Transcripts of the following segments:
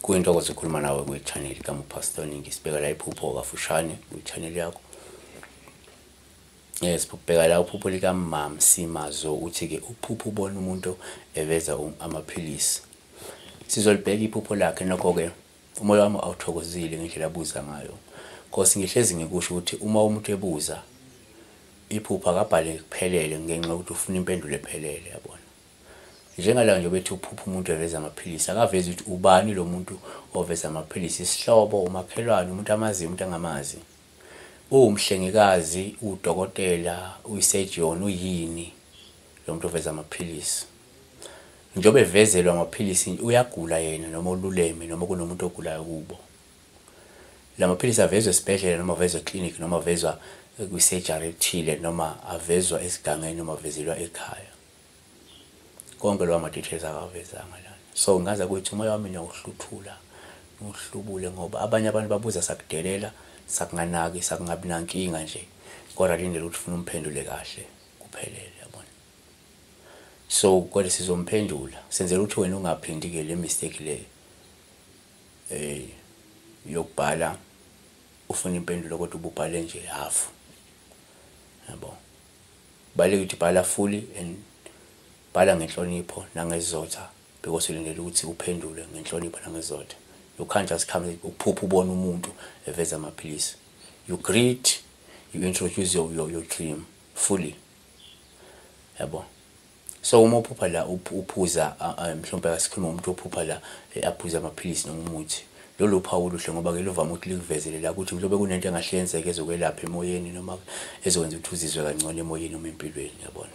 Kuyintokozo ukukhuluma nawe kwi-channel kaMuPastor Ningi. Sibheka la iphupho kafushane kwi-channel yakho. Yes, ubheka la uphupho likaMamsi Mazo, uthi-ke uphupho ubona umuntu eveza amaphilisi. Sizolibheka iphupho lakhe, nokho-ke umoya wami awuthokozile ngendlela abuza ngayo. Nkosi, ngihlezi ngikusho ukuthi uma umuntu ebuza iphupho akabhale kuphelele ngenxa yokuthi ufuna impendulo ephelele, yabona. Njengala nje bethi uphupha umuntu eveza amaphilisi, akavezi ukuthi ubani lo muntu oveza amaphilisi, isihlobo, umakhelwane, umuntu amaziyo, umuntu angamazi, uwumhlengikazi, udokotela, uyisurgeon, uyini lo muntu oveza amaphilisi. Njengoba evezelwa amaphilisi uyagula yena noma ululeme noma kunomuntu ogulayo kubo. La maphilisi avezwa esibhedlela noma avezwa eklinikhi noma avezwa kwi-surgery ethile noma avezwa esigangeni noma avezelwa ekhaya. Konke lawa ma-details akawavezanga lana. So ngaza kuthi umoya wami niyawuhluthula, uhlubule, ngoba abanye abantu babuza sakudelela, sakunganaki, sakungabi nankinga nje, kodwa lindele ukuthi ufuna umphendule kahle kuphelele, yabona. So kodwa sizomphendula, senzela ukuthi wena ungaphindi-ke le mistake le yokubhala ufuna impendulo kodwa ububhale nje half, yabo. Kubalulekile ukuthi bhala fully and bhala ngenhlonipho nangezotha, because ulindele ukuthi uphendule ngenhlonipho nangezotha. You can't just come uphupha ubona umuntu eveza amaphilisi. You greet, you introduce your dream fully, yabo. So uma uphupha la uphuza, mhlawumbe asikhuluma umuntu ophupha la aphuza amaphilisi noma umuthi, lolu phawu oluhle ngoba-ke luvame ukuthi likuvezele la ukuthi mhlawumbe kunento engahle yenzeke ezokwelapha emoyeni noma ezokwenza ukuthi uzizwe kangcono emoyeni noma empilweni, yabona.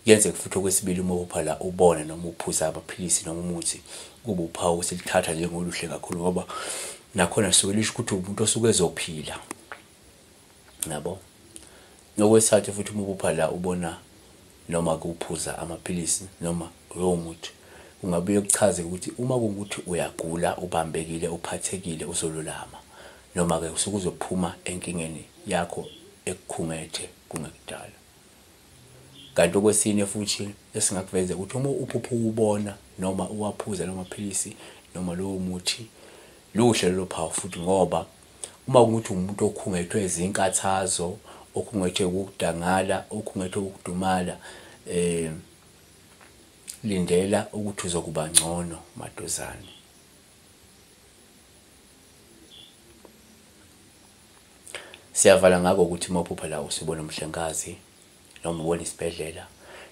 Kuyenzeka futhi okwesibili uma uphupha la ubona noma uphuza amaphilisi noma umuthi, kube uphawu silithatha njengoluhle kakhulu ngoba nakhona lisuke lisho ukuthi umuntu osuke ezophila, yabo. Okwesithathu futhi uma uphupha la ubona noma kuphuza amaphilisi noma lowo muthi, kungabuye kuchaze ukuthi uma kungukuthi uyagula, ubambekile, uphathekile, uzolulama noma-ke usuke uzophuma enkingeni yakho ekukhungethe kungekudala. Kanti okwesine futhi esingakuveza ukuthi uma uphupha uwubona noma uwaphuza lawo maphilisi noma lowo muthi, luhle lolo phawu futhi, ngoba uma kungukuthi umuntu okhungethwe izinkathazo, okhungethwe ukudangala, okhungethwe ukudumala, lindela ukuthi uzokuba ngcono maduzane. Siyavala ngako ukuthi uma uphupha la usubona umhlengikazi noma ubona isibhedlela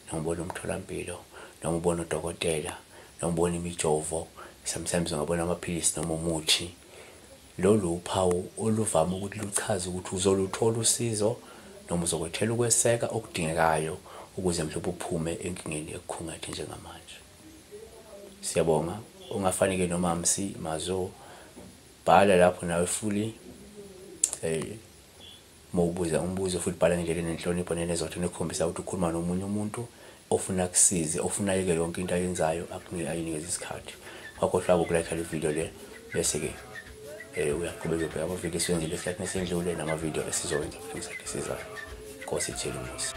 noma ubona umtholampilo noma ubona udokotela noma ubona imijovo, sometimes ungabona amaphilisi noma umuthi, lolu uphawu oluvame ukuthi luchaze ukuthi uzoluthola usizo noma uzokwethela ukweseka okudingekayo ukuze mhlawumbe uphume enkingeni ekukhungathe njengamanje. Siyabonga. Ungafani-ke noMamsi Mazo, bhala lapho nawe fully, uma ubuza umbuzo futhi bhala ngendlela enenhlonipho nenezotho nekhombisa ukuthi ukhuluma nomunye umuntu ofuna akusize, ofuna ayeke yonke into ayenzayo ayinikeze isikhathi. Wakhohlwa uku-like le video le, bese-ke uyaqhubeka ubheka amavidiyo esiwenzile esikhathini esendlule namavidiyo esizowenza futhi ngesikhathi esizayo. Nkosi ithele umusa.